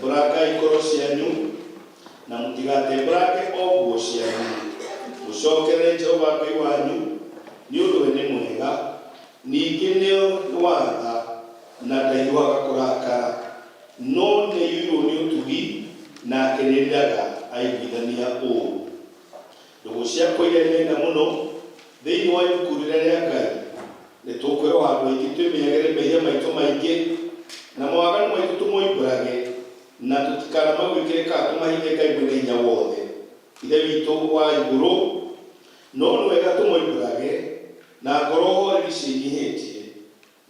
Tembũrangai ngoro cianyu, na mũtigatembũrange o nguo cianyu. Mũcokerere Jehova Ngai wanyu, nĩ ũndũ we nĩ mwega, ningĩ nĩ wa tha, na ndahiũhaga kũrakara, no nĩaiyũirwo nĩ ũtugi, nake nĩeriraga aiguithania ũũru. Ndũgũ ciakwa iria nyenda mũno, thĩinĩ wa ibuku rĩrĩa rĩa Ngai, nĩtũkwĩrwo handũ haingĩ twĩmenyagĩrĩre mehia maitũ maingĩ, na mawaganu maitũ tũmoimbũrage, na tũtikanamagwĩkĩre kana tũmahithe Ngai Mwene-Hinya-Wothe, Ithe witũ wa igũrũ. No nĩ wega tũmoimbũrage na ngoro horeri ciĩnyihĩtie,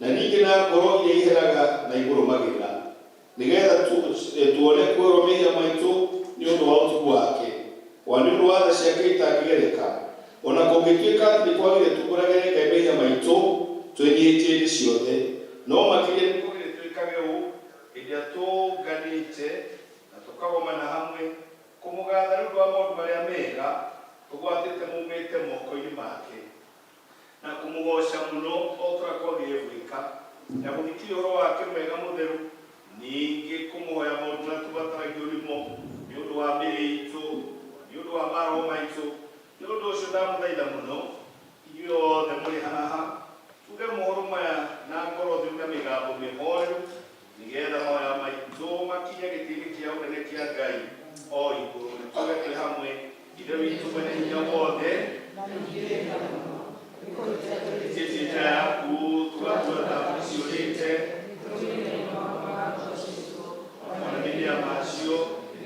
na ningĩ na ngoro iria iheraga na ikũrũmagĩrĩra, nĩ getha tuone kuoherwo mehia maitũ nĩ ũndũ wa ũtugi wake, o na nĩ ũndũ wa tha ciake itangĩgereka. O na kũngĩtuĩka atĩ nĩ kwagĩrĩire tuumbũragĩre Ngai mehia maitũ twĩnyihĩtie hĩndĩ ciothe, no makĩria nĩ kwagĩrĩire twĩkage ũũ hĩndĩ ĩrĩa tũũnganĩte na tũkagomana hamwe kũmũgatha nĩ ũndũ wa maũndũ marĩa mega tũgwatĩte maumĩte moko-inĩ make. na kũmũgooca mũno o ta ũrĩa kwagĩrĩire gwĩka, na gũthikĩrĩria ũhoro wake mwega mũtheru, ningĩ kũmũhoya maũndũ marĩa tũbataragio nĩmo nĩ ũndũ wa mĩĩrĩ iitũ, o na nĩ ũndũ wa maroho maitũ. Nĩ ũndũ ũcio ndamũthaitha mũno, inyuĩ othe mũrĩ haha, tuuge mohoro maya na ngoro theru na mĩgambo mĩhoreru, nĩ getha mahoya maitũ makinye gĩtĩ-inĩ kĩa ũnene kĩa Ngai o igũrũ. Nĩ tuuge twĩ hamwe, Ithe witũ mwene hinya wothe, tũhĩtĩtie njĩra yaku, tũgatua ta mbũri ciũrĩte, o na mĩmera macio,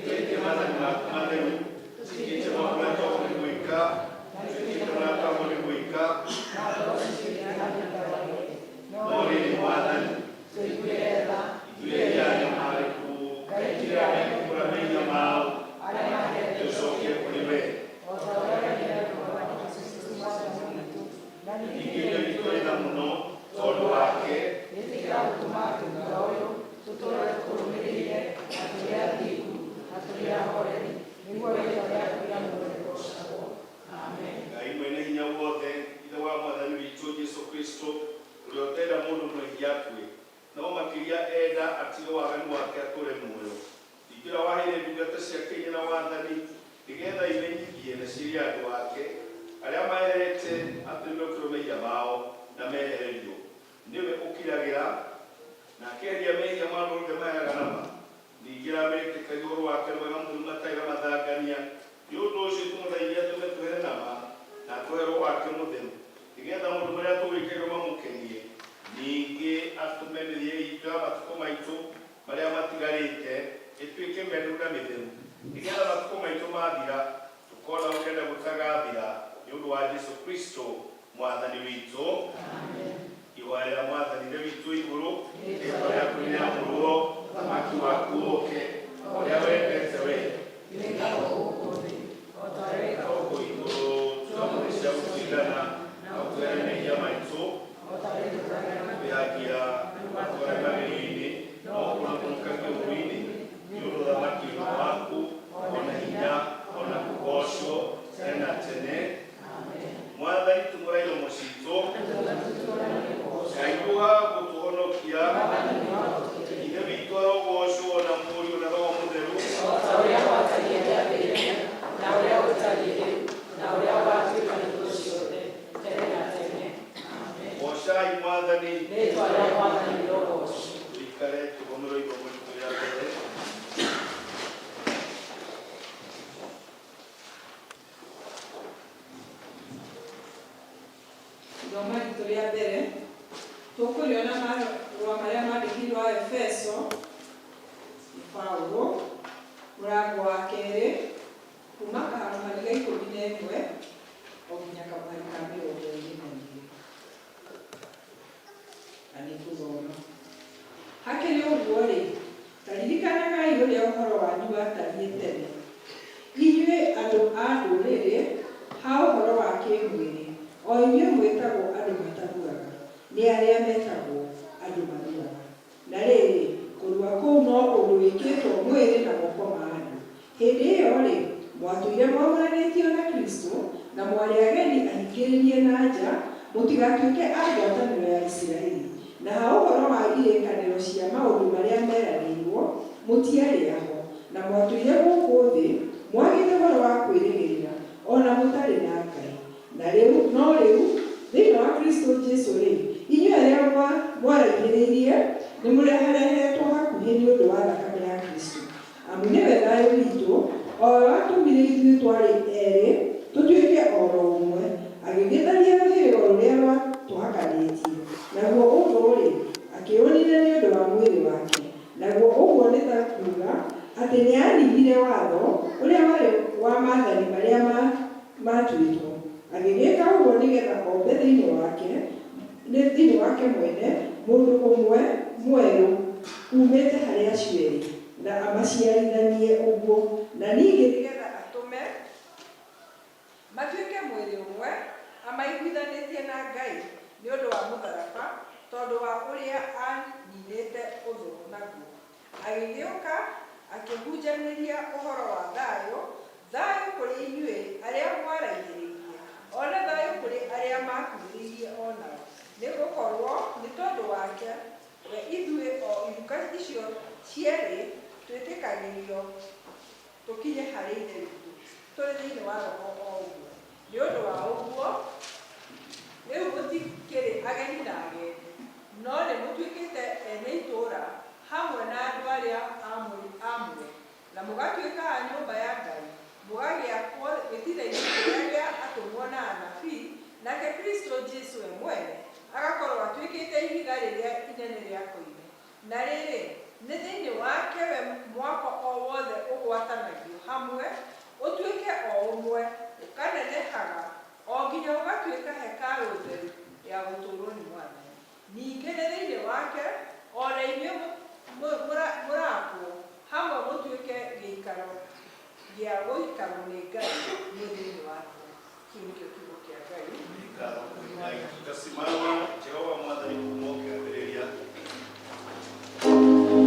twĩkĩte maathani maku matheru, twĩkĩte maũndũ marĩa twagĩrĩirwo nĩ gwĩka, twĩkĩte marĩa twagĩrĩirwo nĩ gwĩka, no rĩrĩ Mwathani, Ithuĩ ehia anyamarĩku, Ngai kira mekumbũra mehia mao, Tũcokie kũrĩ we. Ningĩ Ithe witũ arĩ tha mũno tondũ wake. Ngai mwene hinya wothe, Ithe wa Mwathani witũ Jesu Kristo, ũrĩa ũtenda mũndũ mwĩhia akue, no makĩria enda atige waganu wake atũre muoyo. Ningĩ ũrĩa waheire ndungata ciake hinya na wathani, nĩ getha imenyithie na ciĩre andũ ake arĩa maherete atĩ nĩmekũrwo mehia mao na mehererio. Nĩwe ũkiragĩra na akeheria mehia ma andũ othe maheraga na ma. Ningĩ arĩa metĩkagia ũhoro wake mwega mũtheru matarĩ na mathangania. Nĩ ũndũ ũcio tũmũthaithe atũme tũhere na ma, na atũhe Roho wake Mũtheru, nĩ getha maũndũ marĩa tũgwĩkagĩrwo mamũkenie, ningĩ atũme mĩthiĩre iitũ ya matukũ maitũ marĩa matigarĩte ĩtuĩke mĩagĩrĩru na mĩtheru, nĩ getha matukũ maitũ maathira, tũkona gũkena gũtagathira, nĩ ũndũ wa Jesu Kristo Mwathani witũ. Ihoya rĩa Mwathani Ithe witũ wĩ igũrũ, rĩĩtwa rĩaku nĩrĩamũrwo, ũthamaki waku ũũke, ũrĩa wendete wee gũkũ igũrũ. Tũhe ũmũthĩ cia gũtũigana, na ũtuohere mehia maitũ, twĩhagia ũgatũtware magerio-inĩ, no ũtũhonokagie ũũru-inĩ, nĩ ũndũ ũthamaki nĩ waku, o na hinya, o na kũgoocwo tene na tene. Mwathani tumũra iromo citũ, Ngai ũha gũtũhonokia. Ithe witũ arogocwo na Mũriũ na Roho Mũtheru. O ta ũrĩa gwatariĩ kĩambĩrĩria, na ũrĩa gũtariĩ rĩu, na ũrĩa gũgaatuĩka hingo ciothe, tene na tene. Amen. Gocai Mwathani. Rĩĩtwa rĩa Mwathani rĩrogoocwo. Tũikare tũgomerwo ithomo ritũ rĩa mbere. Ithoma ritũ rĩa mbere tũkũrĩona marũa marĩa mandĩkĩirwo a Efeso nĩ Paulo, mũrango wa kerĩ kuma kamũhari ga 11 o nginya kamũhari ka 22. Na nĩ ngũthoma. Hakĩrĩ ũguo-rĩ, ta ririkanagai ũrĩa ũhoro wanyu watariĩ tene, inyuĩ andũ a Ndũrĩrĩ, ha ũhoro wa kĩĩmwĩrĩ, o inyuĩ mwĩtagwo andũ mataruaga nĩ arĩa metagwo andũ maruaga. Na rĩrĩ, kũrua kũu no ũndũ wĩkĩtwo mwĩrĩ na moko ma andũ. Hĩndĩ ĩyo-rĩ, mwatũire mwamũranĩtio na Kristo, na mwarĩ ageni ahingĩrĩrie na nja, mũtigatuĩke a ngwatanĩro ya Isiraeli, na ha ũhoro wa irĩkanĩro cia maũndũ marĩa meranĩirũo, Mũtiarĩ aho, na mwatũire gũkũ thĩ mwagĩte ũhoro wa kwĩrĩgĩrĩra, o na mũtarĩ na Ngai. Na rĩu, no rĩu, thĩinĩ wa Kristũ Jesũ-rĩ, inyuĩ arĩa mwaraihĩrĩirie nĩmũreharehetwo hakuhĩ nĩ ũndũ wa thakame ya Kristũ. Amu nĩwe thayũ witũ, o we watũmire ithuĩ twarĩ erĩ tũtuĩke o ro ũmwe, agĩgĩtharia rũhĩrĩgo rũrĩa rwatũhakanĩtie, naguo ũthũ-rĩ, akĩũnina nĩ ũndũ wa mwĩrĩ wake, naguo ũguo nĩ ta kuuga atĩ nĩaaninire watho ũrĩa warĩ wa maathani marĩa maatuĩtwo, agĩgĩĩka ũguo nĩ getha ombe thĩinĩ wake, thĩinĩ wake mwene mũndũ ũmwe mwerũ uumĩte harĩ acio erĩ, na amaciarithanie ũguo, na ningĩ nĩ getha atũme matuĩke mwĩrĩ ũmwe, amaiguithanĩtie na Ngai nĩ ũndũ wa mũtharaba, tondũ wa ũrĩa aaninĩte ũthũ naguo. Agĩgĩũka akĩhunjanĩria ũhoro wa thayũ, thayũ kũrĩ inyuĩ arĩa mwaraihĩrĩirie, o na thayũ kũrĩ arĩa maakuhĩrĩirie o nao, nĩ gũkorũo nĩ tondũ wake we ithuĩ o iruka icio cierĩ twĩtĩkagĩrio tũkinye harĩ Ithe witũ tũrĩ thĩinĩ wa Roho o ũmwe. Nĩ ũndũ wa ũguo, rĩu mũtikĩrĩ ageni na agendi, no nĩ mũtuĩkĩte ene itũũra hamwe na andũ arĩa aamũre, na mũgatuĩka a nyũmba ya Ngai, mũgagĩakwo gĩtina-inĩ kĩrĩa gĩa atũmwo na anabii, nake Kristo Jesu we mwene agakorũo atuĩkĩte ihiga rĩrĩa inene rĩa koine. Na rĩrĩ, nĩ thĩinĩ wake we mwako o wothe ũgwatanagio hamwe ũtuĩke o ũmwe, ũkanenehaga o nginya ũgatuĩka hekarũ theru ya gũtũũrũo nĩ Mwathani. Ningĩ nĩ thĩinĩ wake o na inyuĩ mũraakwo hamwe mũtuĩke gĩikaro gĩa gũikarwo nĩ Ngai mwĩ thĩinĩ wa Roho. Kĩu nĩkĩo kiugo kĩa Ngai. Ngatho kwĩ Ngai. Tũgasimama Jehova Mwathani kuma o kĩambĩrĩria. Thank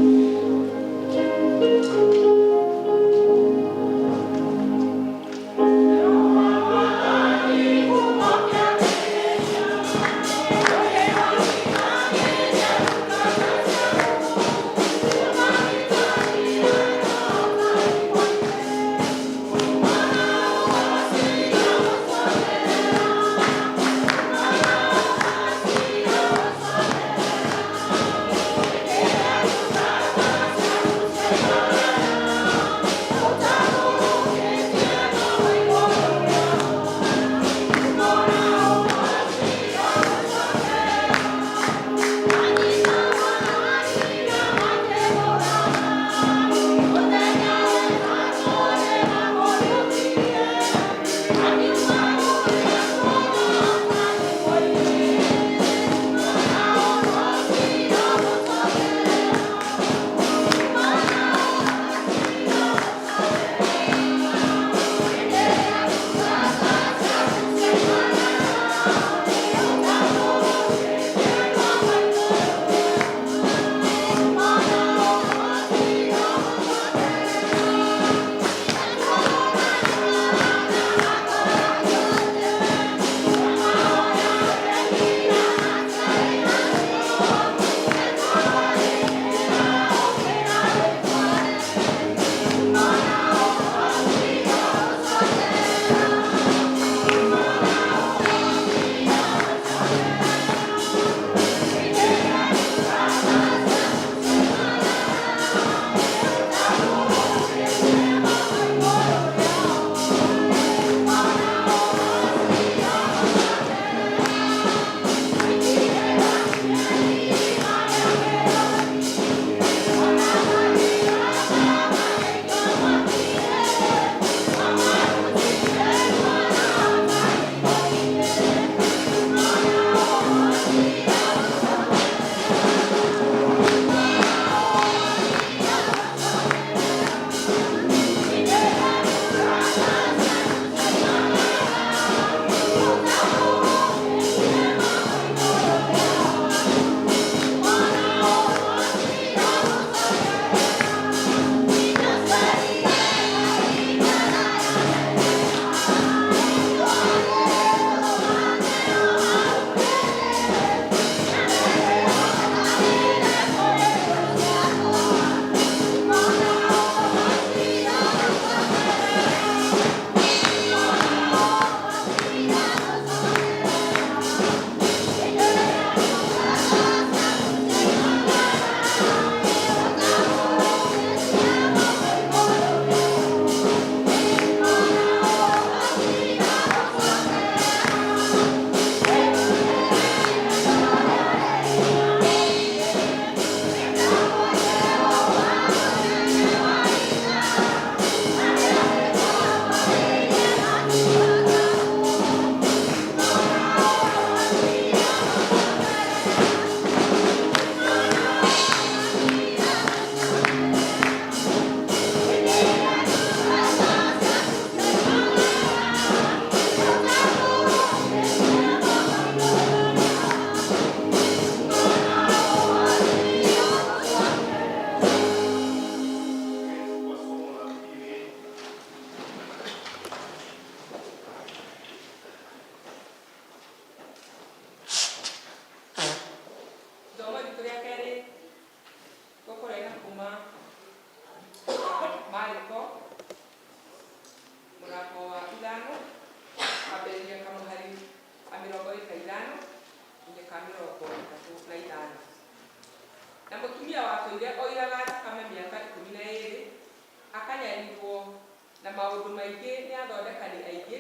athondekani aingĩ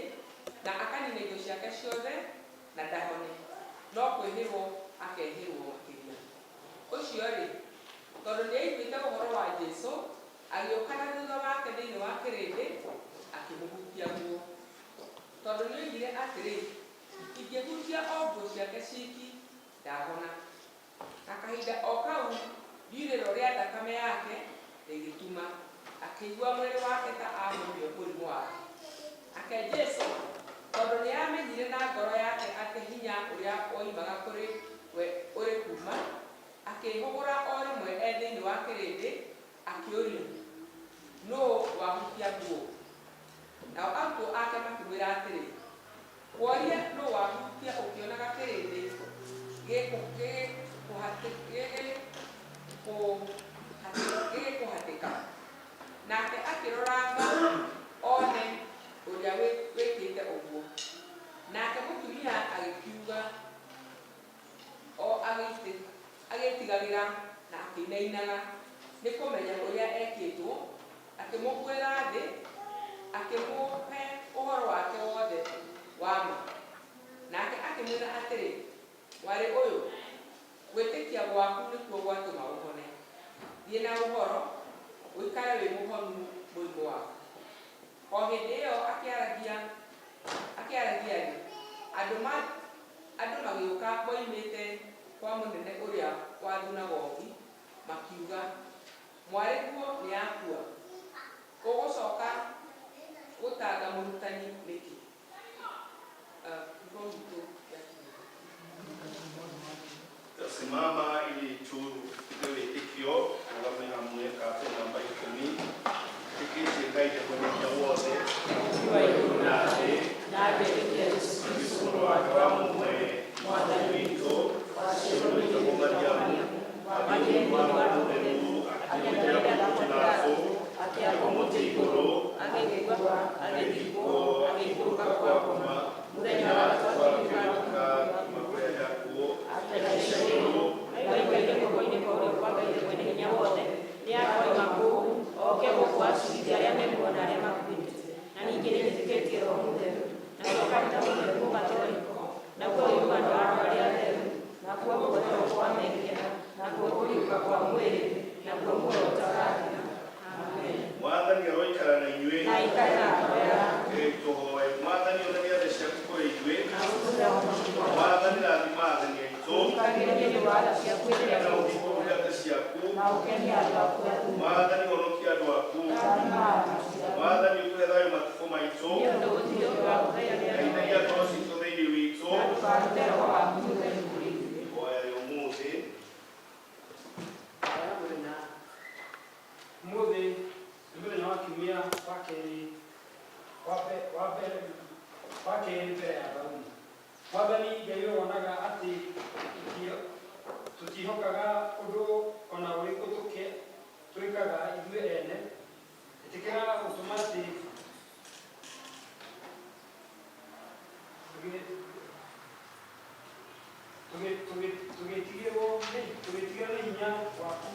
na akanina indo ciake ciothe na ndahone, no kwĩhĩrwo akehĩrwo makĩria. Ũcio-rĩ, tondũ nĩaiguĩte ũhoro wa Jesũ, agĩũka na thutha wake thĩinĩ wa kĩrĩndĩ, akĩmũhutia nguo. Tondũ nĩoigire atĩrĩ, Ingĩhutia o nguo ciake ciiki, ndahona. Na kahinda o kau riurĩro rĩa thakame yake rĩgĩtuma, akĩigua mwĩrĩ wake ta ahonio mũrimũ wake. Nake Jesũ, tondũ nĩaamenyire na ngoro yake atĩ hinya ũrĩa woimaga kũrĩ we ũrĩ kuuma, akĩĩhũgũra o rĩmwe e thĩinĩ wa kĩrĩndĩ, akĩũria, Nũũ wahutia nguo? Nao arutwo ake makĩmwĩra atĩrĩ, Kworia nũũ wahutia ũkĩonaga kĩrĩndĩ gĩgĩkũhatĩka? Nake akĩroranga one ũrĩa wĩkĩte ũguo. Nake mũtumia agĩkiuga o agĩĩtigagĩra na akĩinainaga nĩ kũmenya ũrĩa ekĩtwo, akĩmũgwĩra thĩ, akĩmũhe ũhoro wake wothe wa ma. Nake akĩmwĩra atĩrĩ, Mwarĩ ũyũ, gwĩtĩkia gwaku nĩkuo gwatũma ũhone. Thiĩ na ũhoro, ũikare wĩ mũhonu mũrimũ waku. O hĩndĩ ĩyo akĩaragia akĩaragia-rĩ, andũ andũ magĩũka moimĩte kwa mũnene ũrĩa wa thunagogi, makiuga, Mwarĩguo nĩaakua, ũgũcoka gũtanga mũrutani nĩkĩ? Kiugo gitũ gĩakinya. Tasimama ili tupige wĩtĩkio tũrũgame hamwe kabe namba 10 ĩtĩkĩtie Ngai nĩ mwene hinya wothe wa igũrũ na thĩ na ngetĩkia Jesũ Kristo mũrũ wake wa mũmwe Mwathani witũ waciarwo nĩ wĩtagwo Mariamu Akĩgĩa wa Roho Mũtheru akĩhũthĩra Pilato akĩambwo mũtĩ igũrũ, agĩkua, agĩthikwo, agĩikũrũka kwa ngoma, mũthenya wa gatatũ akĩriũka kuma kũrĩ arĩa akuũ akĩhaica igũrũ, Aikarĩte guoko-inĩ kwa ũrĩo kwa Ngai Mwene Hinya Wothe, nĩakoima kũu, oke gũkũ aciirithie arĩa me muoyo na arĩa makuĩte. Na ningĩ nĩnjĩtĩkĩtie Roho Mũtheru, naguo kanitha mũtheru Mũgatoriko, naguo ũiguano wa andũ arĩa atheru, nakuo kuoherwo kwa mehia, nakuo kũriũka kwa mwĩrĩ, naguo muoyo ũtagathira. Amen. Mwathani aroikara na inyuĩ. Na aikare na ngoro yaku. Tũhoe. Mwathani onania tha ciaku kũrĩ ithuĩ. Na ũtũme ũhonokio. Mwathani rathima athani aitũ. Ũthikagĩrĩrie nĩ wa tha ciaku hĩndĩ ĩrĩa Na tũgũkũhoya. ũthikũrũre tha ciaku. Na ũkenie andũ aku athuure. Mwathani honokia andũ aku. Rathima andũ aku. Mwathani ũtũhe thayũ matukũ maitũ. Nĩ ũndũ gũtirĩ ũndũ wa kũgaya nĩ Na andũ. inagia ngoro citũ thĩinĩ witũ. Na ndũkarute Roho waku Mũtheru kũrĩ ithuĩ. Ihoya rĩa ũmũthĩ. Aya mũthenya ũmũthĩ nĩ mũthenya wa kiumia wa kerĩ wa mbe- wa mbere wa kerĩ mbere ya thauni. Mwathani Ngai ũyũ wonaga atĩ tũtihokaga ũndũ ona ũrĩkũ twĩkaga ithuĩ ene, ĩtĩkĩra gũtũma atĩ tũgĩtigĩrwo nĩ hinya waku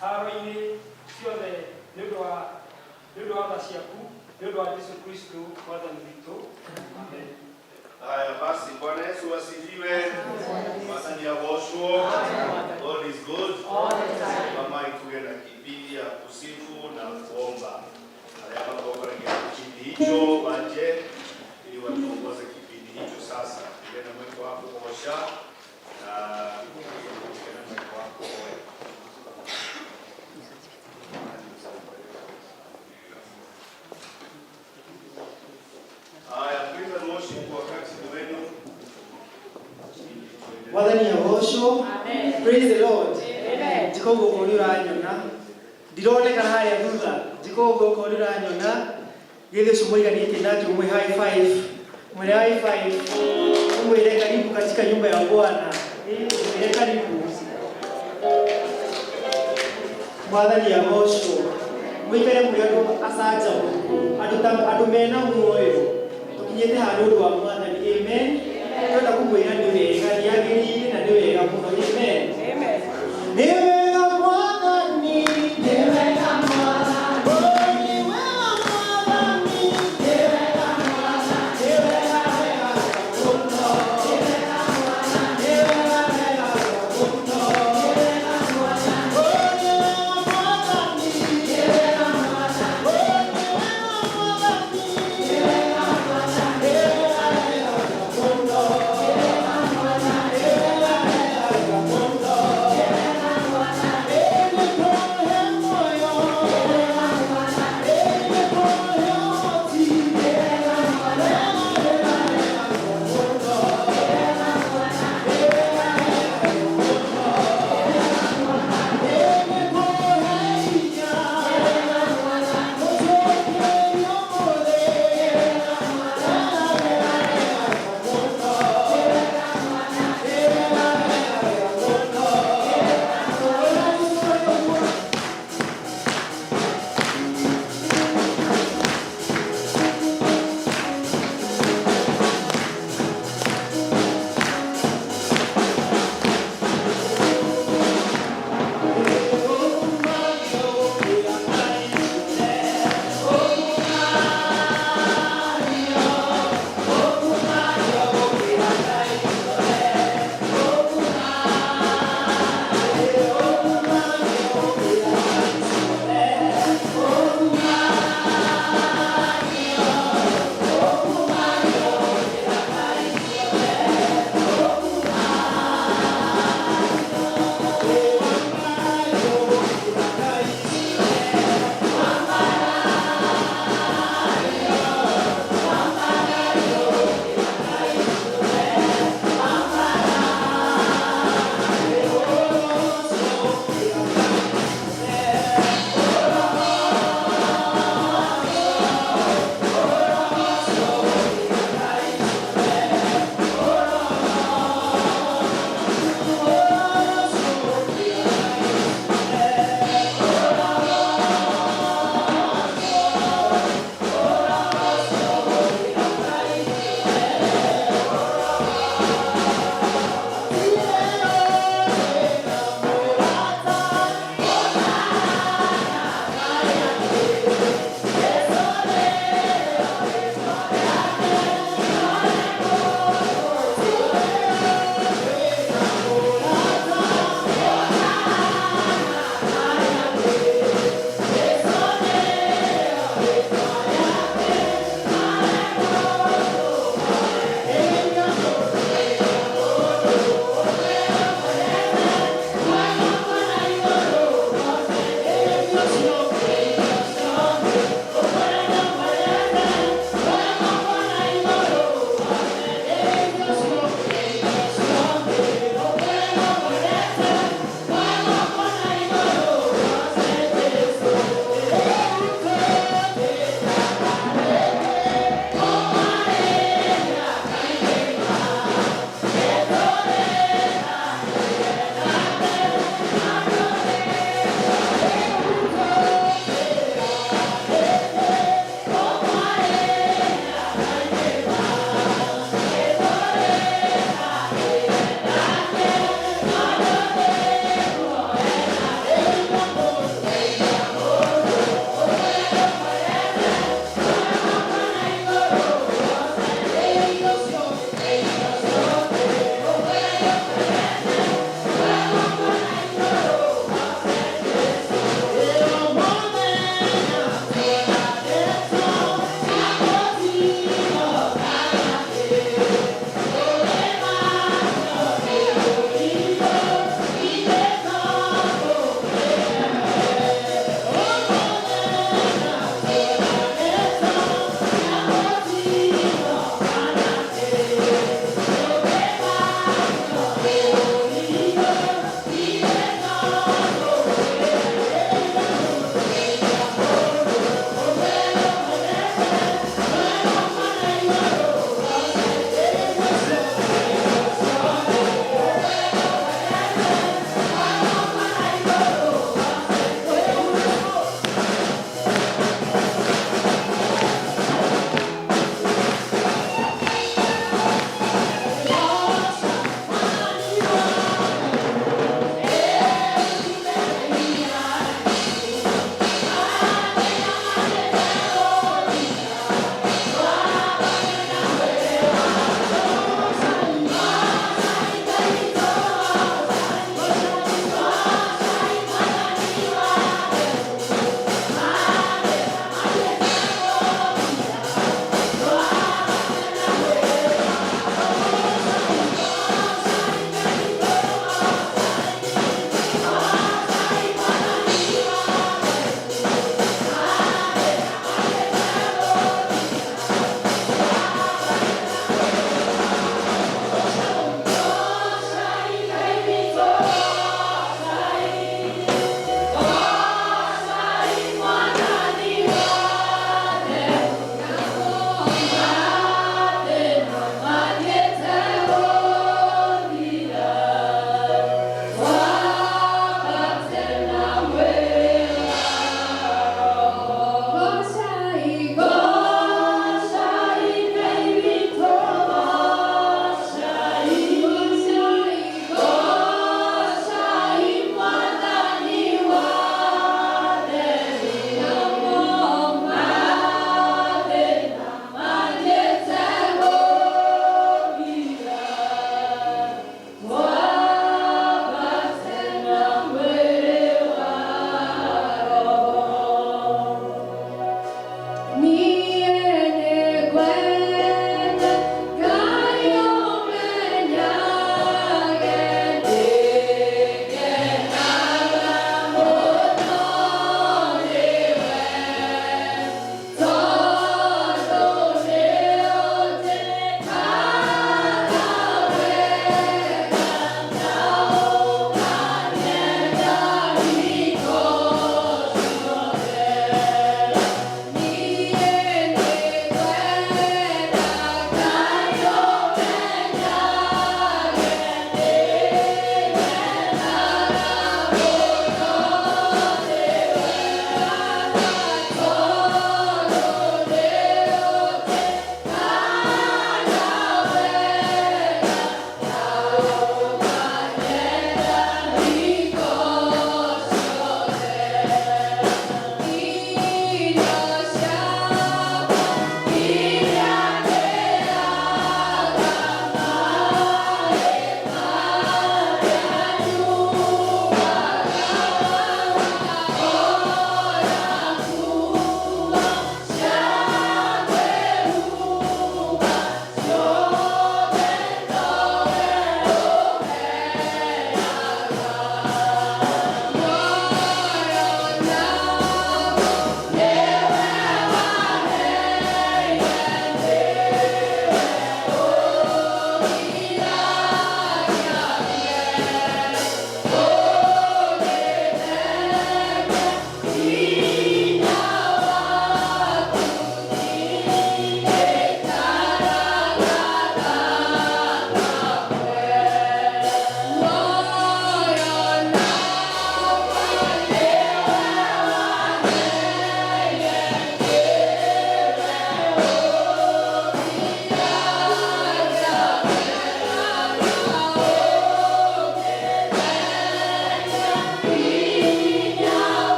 haro-inĩ ciothe nĩ ũndũ wa nĩ ũndũ wa tha ciaku nĩ ũndũ wa Jesu Kristo Mwathani witũ. Amen. Haya basi, Bwana Yesu asifiwe. Mwathani agocwo. God is good. All the time. Mama ituge na kipindi ya kusifu na kuomba. Arĩa matongoragia kipindi hicho waje ili watuongoze kipindi hicho sasa. Tuge na mweko wa kũgoca na tuge na mweke wa kũhoya. Haya, praise and worship wakati ni wenu. Mwathani agocwo. Amen. Praise the Lord. Amen. Njĩka ũguo okorwo nĩ ũranyona ndironekana harĩa thutha njĩka ũguo okorwo nĩ ũranyona gĩthĩ ũcio mũiganĩtie nake ũmwe high five, mwĩre high five, ũmwĩre karibu katika nyumba ya Bwana. Mwĩre karibu. Mwathani agocwo. Mũikare mũrĩ andũ acanjamũku, andũ ta andũ mena muoyo tũkinyĩte haha nĩ ũndũ wa Mwathani. Amen. Twenda kũmwĩra nĩ wega, nĩ agĩrĩire na nĩ wega mũno. Amen. Amen. Nĩ wega Mwathani, nĩ wega Mwathani, oh, nĩ wega Mwathani, nĩ wega.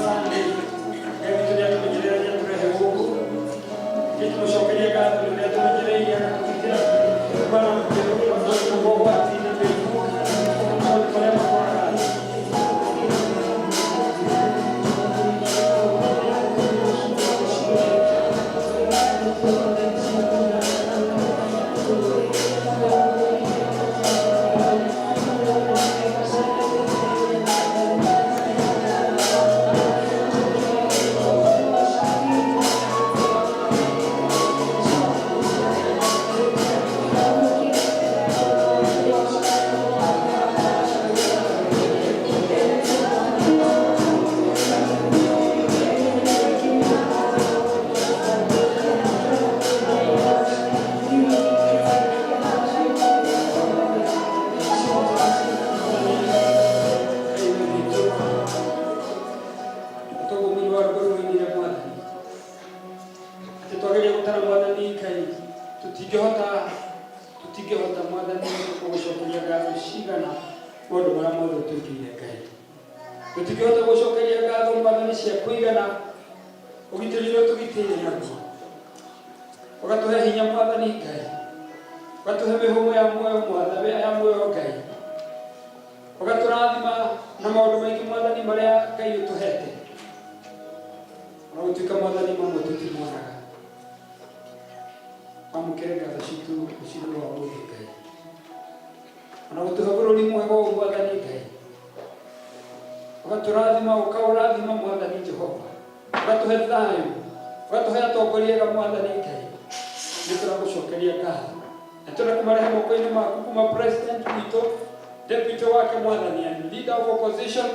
Sunday Ngai witũ nĩatũmenyerera nĩatũrehe gũkũ nĩtũmũcokerie ngatho nĩ ũrĩa atũmenyereire agatũgitĩra kumana na mogwati na mĩrimũ na maũndũ marĩa makoraga andũ. Ngai witũ toguo mũini wa rwĩmbo rũinire Mwathani atĩ twageria gũtara Mwathani Ngai tũtingĩhota tũtingĩhota Mwathani gũgũcokeria ngatho cigana maũndũ marĩa mothe ũtwĩkĩire Ngai. Tũtingĩhota gũcokeria ngatho Mwathani cia kũigana ũgitĩri ũrĩa ũtũgitĩire naguo, ũgatũhe hinya Mwathani Ngai, ũgatũhe mĩhũmũ ya muoyo Mwathani ya muoyo Ngai, ũgatũrathima na maũndũ maingĩ Mwathani marĩa Ngai ũtũhete, ona gũtuĩka Mwathani mamwe tũtimonaga. Wamũkĩre ngatho citũ rũcinĩ rwa ũmũthĩ Ngai, ona gũtũhe bũrũri mwega ũũ Mwathani Ngai, ũgatũrathima ũkaũrathima Mwathani Jehova, ũgatũhe thayũ, ũgatũhe atongoria ega Mwathani Ngai. Nĩ tũragũcokeria ngatho na tũrenda kũmarehe moko-inĩ maku kuma president witũ, deputy wake Mwathani, and leader of opposition,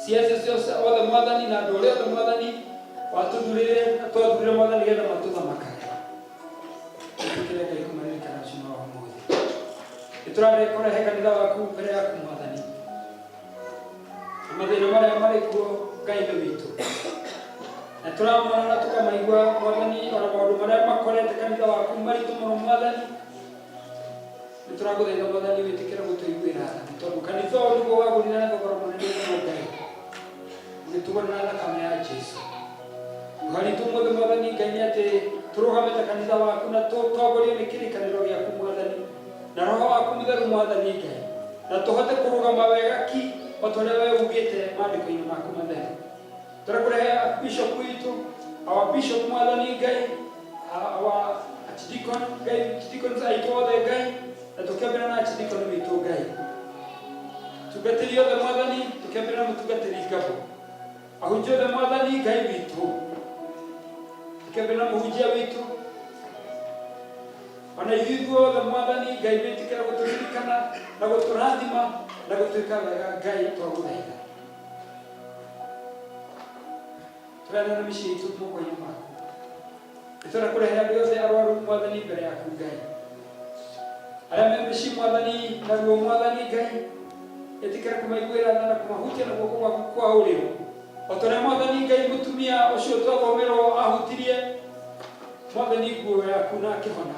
CS ciothe othe Mwathani, na andũ arĩa othe Mwathani watũthurire na twathurire Mwathani getha matũthamakage. Ĩtĩkĩre Ngai kũmaririkana rũcinĩ rwa ũmũthĩ. Nĩ tũrarehe kanitha waku mbere yaku Mwathani, na mathĩna marĩa marĩ kuo Ngai ithe witũ, na tũramona na tũkamaigua Mwathani, ona maũndũ marĩa makorete kanitha waku maritũ mũno Mwathani. Nĩ tũragũthaitha Mwathani wĩtĩkĩre gũtũiguĩra tha, nĩ tondũ kanitha ũyũ nĩguo wagũrire na thogora mũnene mũno Ngai, ũgĩtũgũrĩra na thakame ya Jesu. Ũharitũ ũmũthĩ Mwathani Ngai nĩ atĩ tũrũgame ta kanitha waku na tũtongorio nĩ kĩrĩkanĩro gĩaku Mwathani na Roho waku Mũtheru Mwathani Ngai, na tũhote kũrũgama wega ki o ta ũrĩa we ugĩte maandĩko-inĩ maku matheru. Tũrakũrehe bishop witũ, our bishop Mwathani Ngai, our archdeacon Ngai, archdeacons aitũ othe Ngai, na tũkĩambĩrĩria na archdeacon witũ Ngai, tungatĩri othe Mwathani, tũkĩambĩrĩria na mũtungatĩri Ngabo, ahunjia othe Mwathani Ngai witũ, tũkĩambĩrĩria na mũhunjia witũ, ona ithuĩ ithuothe Mwathani Ngai wĩtĩkĩra gũtũririkana na gũtũrathima na gũtwĩka wega Ngai twagũthaitha. Tũreana na mĩciĩ itũ moko-inĩ maku. Nĩ tũrenda kũrehe andũ othe arwaru Mwathani mbere yaku Ngai, arĩa me mĩciĩ Mwathani na ruo Mwathani Ngai, ĩtĩkĩra kũmaiguĩra tha na kũmahutia na guoko gwaku kwa ũrĩo, o ta ũrĩa Mwathani Ngai mũtumia ũcio twathomerwo ahutirie Mwathani nguo yaku na akĩhona.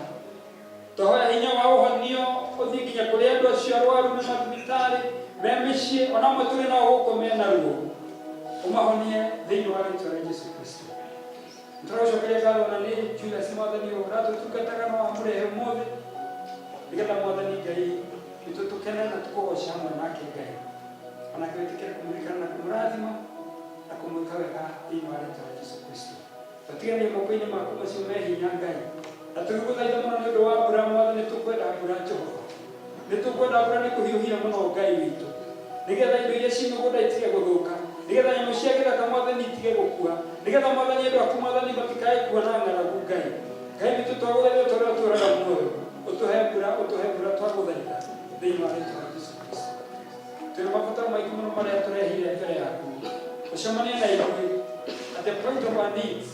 Twahoya hinya wa ũhonio ũthiĩ nginya kũrĩ andũ acio arwaru me mathibitarĩ, me mĩciĩ, ona amwe tũrĩ nao gũkũ mena ruo, ũmahonie thĩinĩ wa rĩtwa rĩa Jesu Kristo. Nĩtũragũcokeria ngatho na nĩ Julius Mwathani ũyũ ũratũtungataga no amũrehe ũmũthĩ nĩgetha Mwathani Ngai witũ tũkene na tũkũgoce hamwe nake Ngai, onake wĩtĩkĩre kũmũririkana na kũmũrathima na kũmwĩka wega thĩinĩ wa rĩtwa rĩa Jesu Kristo. Tũtiganie moko-inĩ maku macio me hinya Ngai, na tũgĩgũthaitha mũno nĩ ũndũ wa mbura Mwathani. Nĩ tũkwenda mbura Jehova, nĩ tũkwenda mbura, nĩ kũhiũhire mũno Ngai witũ, nĩgetha indo iria ciĩ mĩgũnda itige gũthũka, nĩgetha nyamũ cia gĩthaka Mwathani itige gũkua, nĩgetha Mwathani andũ aku Mwathani matikae kuona ng'aragu Ngai. Ngai witũ twagũthaitha tũrĩa ũtũraga muoyo, ũtũhe mbura, ũtũhe mbura twagũthaitha thĩinĩ wa rĩtwa rĩa Jesu Kristo. Twĩna mabataro maingĩ mũno marĩa tũrehire mbere yaku, ũcemanie na ithuĩ at the point of our needs.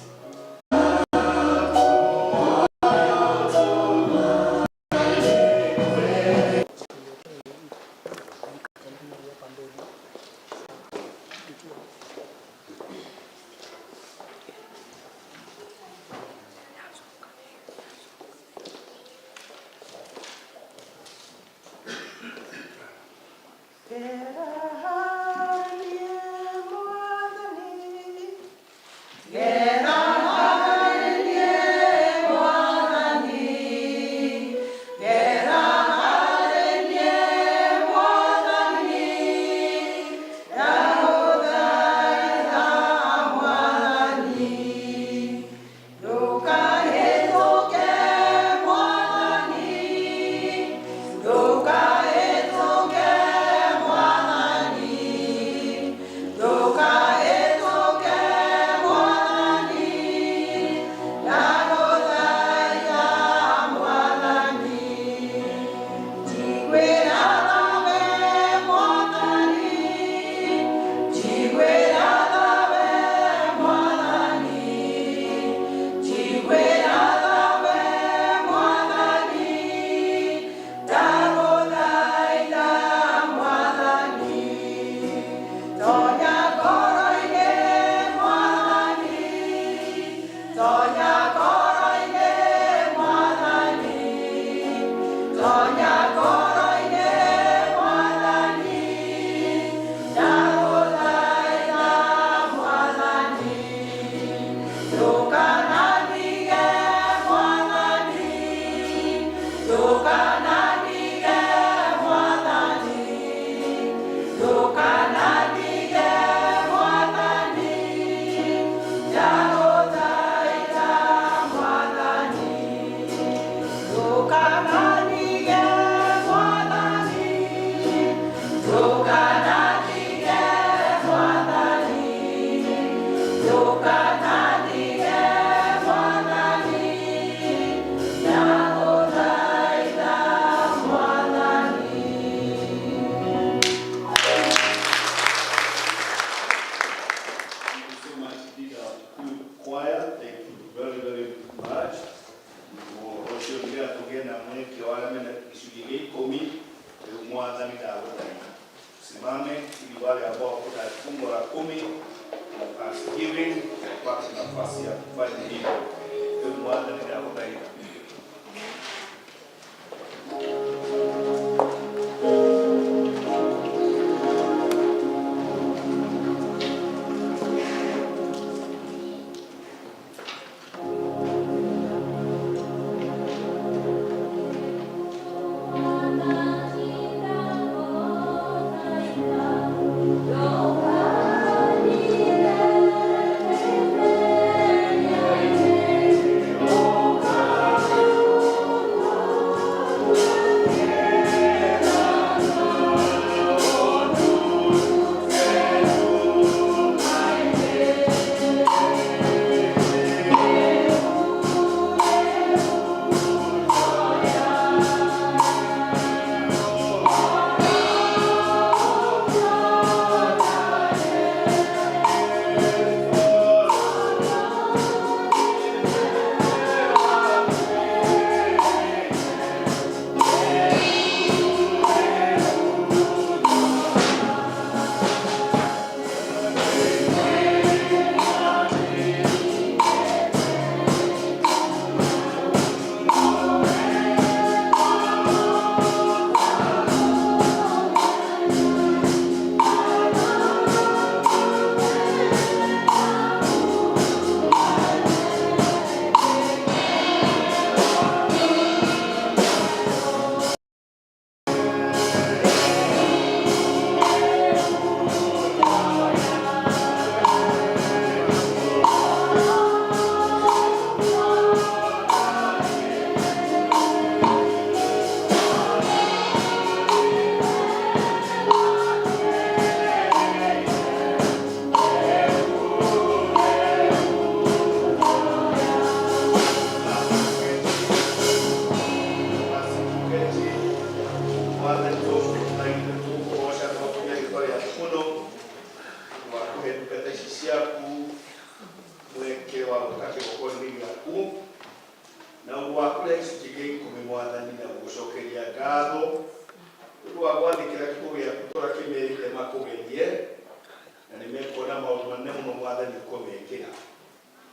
Mwathani ndagũthaitha. Simame ili wale ambao kuna fungu la 10 na thanksgiving wapate nafasi ya kufanya hivyo. Ewe Mwathani ndagũthaitha. Basi tuketi. Mwathani tũgũthaitha tũkũgoca twakuria rĩĩtwa rĩaku mũno wakũhe ndungata ici ciaku mweke wa gũka kĩgongona-inĩ gĩaku na ũndũ wa kũrĩa gĩcunjĩ gĩa 10 Mwathani na gũgũcokeria ngatho ũndũ wa gwathĩkĩra kiugo gĩaku tũrĩa kĩmerĩte makũgerie na nĩ mekuona maũndũ manene mũno Mwathani ũkũmekĩra.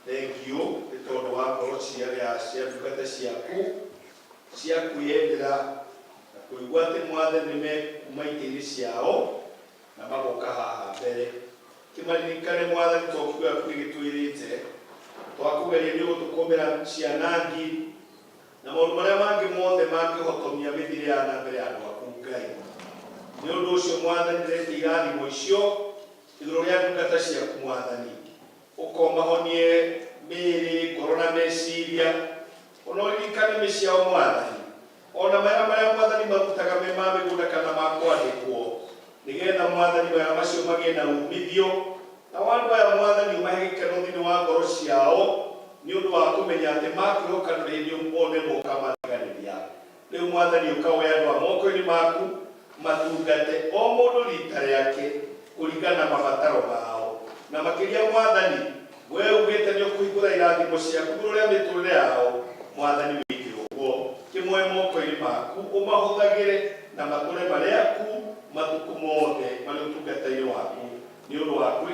Thengiũ nĩ tondũ wa ngoro cia ndungata ciaku cia kwĩyendera na kũigua atĩ Mwathani nĩ mekuma itĩ-inĩ ciao na magoka haha mbere. Kĩmaririkane Mwathani tondũ kiugo gĩaku nĩ gĩtwĩrĩte twakũgeria nĩ ũgũtũkũmĩra cianangi na maũndũ marĩa mangĩ mothe mangĩhotomia mĩthiĩre ya na mbere ya andũ aku Ngai. Nĩ ũndũ ũcio Mwathani ndĩretia irathimo icio igũrũ rĩa ndungata ciaku Mwathani, ũkomahonie mĩĩrĩ, ngoro na meciria, ona ũririkane mĩciĩ yao Mwathani, ona mawĩra marĩa Mwathani marutaga me ma mĩgũnda kana ma kwandĩkwo, nĩgetha Mwathani mawĩra macio magĩe na umithio, nao andũ aya Mwathani ũmahe gĩkeno thĩinĩ wa ngoro ciao nĩ ũndũ wa kũmenya atĩ makwĩhoka ndũrĩ hĩndĩ one ũkamatiganĩria. Rĩu Mwathani ũka woe andũ a moko-inĩ maku matungate o mũndũ rita rĩake kũringana na mabataro mao. Na makĩria Mwathani, wee ugĩte nĩ ũkũhingũra irathimo ciaku igũrũ rĩa mĩtũrĩre yao, Mwathani wĩke ũguo. Kĩmoe moko-inĩ maku ũmahũthagĩre na matũre marĩ aku matukũ mothe marĩ ũtungata-inĩ waku nĩ ũndũ wa Kristo.